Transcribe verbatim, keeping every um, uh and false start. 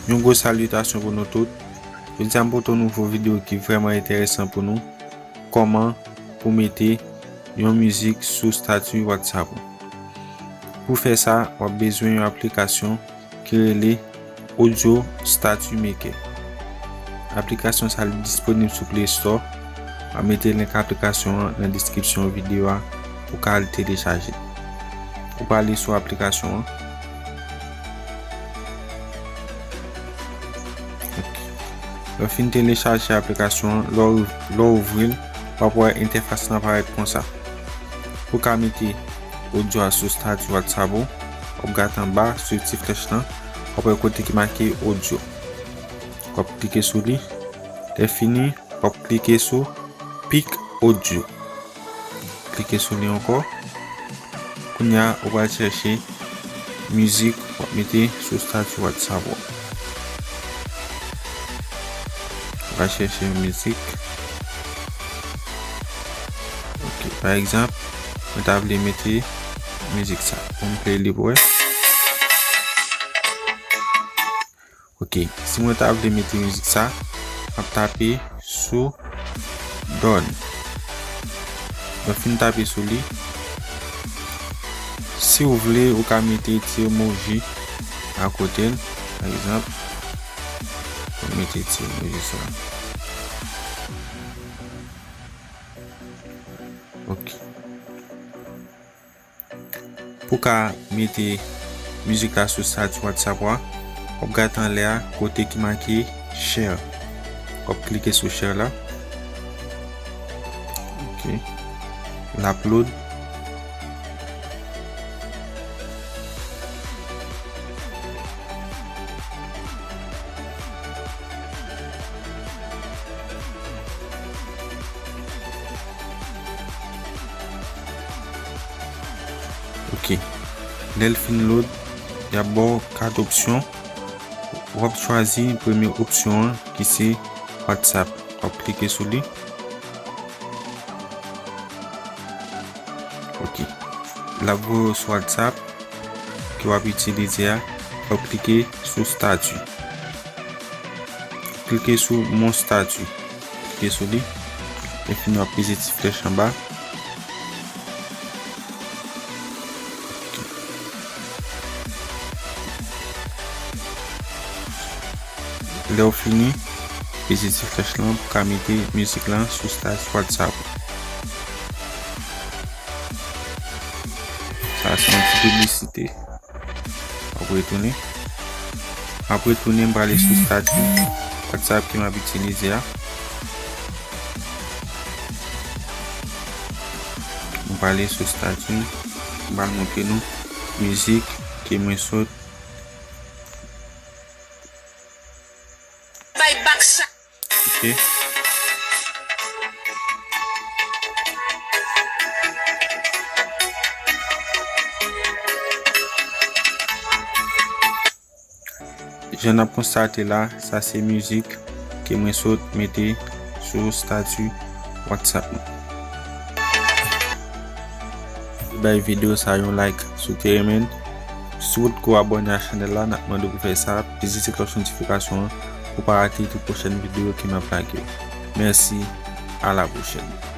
Yon gwo salitasyon pou nou tout. Jodi a m pote yon nouvo videyo ki vrèman enteresan pou nou. Kòman pou mete yon mizik sou stati WhatsApp ou. Pou fè sa, w ap bezwen yon aplikasyon ki rele Audio Statue Maker. Aplikasyon sa a li disponib sou Play Store. M ap mete link aplikasyon an nan deskripsyon videyo a pou w ka al telechaje. Ou prale sou aplikasyon an. Ok. Lè w fin telechaje aplikasyon an, lè w, lè w ouvri l, w ap wè entèfas lan parèt konsa. Pou w ka mete odyo a sou stati WhatsApp ou, w ap gade anba, swiv ti flèch lan, w ap wè kote ki make odyo. W ap klike sou li. Lè fini, w ap klike sou Pick Audio. Klike sou li ankò. Kounye a, ou pral chèche mizik w ap mete sou stati WhatsApp ou. Ou pral chèche yon mizik. Ok, pa egzanp, mwen ta vle mete mizik sa. Pou m play li pou wè. Ok, si mwen ta vle mete mizik sa, m ap tape sou Done. Lè w fin tape sou li, si w vle, ou ka mete ti emoji akote l. Pa egzanp, mwen mete ti emoji sa. Ok. Pou w ka mete mizik la sou stati WhatsApp ou a, w ap gade anlè a kote ki make share. W ap klike sou share la. Ok. L ap load. Ok. Lè l fin load, y ap ba w kat opsyon. W ap chwazi premye opsyon an ki se WhatsApp. W ap klike sou li. Ok. L ap voye w sou WhatsApp ke w ap itilize a. W ap klike sou stati. Klike sou Mon statut. Klike sou li. Lè fini w ap peze ti flèch anba. Lè w fini, peze ti flèch lan pou ka mete mizik lan sou stati WhatsApp. Sa se yon ti piblisite. W ap retounen. W ap retounen, m prale sou stati WhatsApp ke m ap itilize a. M prale sou stati, m pral montre nou mizik ke mwen sot. Bay bak sa. Ok. Jan n ap konstate la, sa se mizik ke mwen sot mete sou stati WhatsApp mwen. Bay videyo sa yon like si w te renmen l. Si w potko abòne a chanèl la, n ap mande w pou fè sa, peze ti klòch notifikasyon an pou w pa rate tout pwochèn videyo ke m ap lage. Mèsi, a la pwochèn.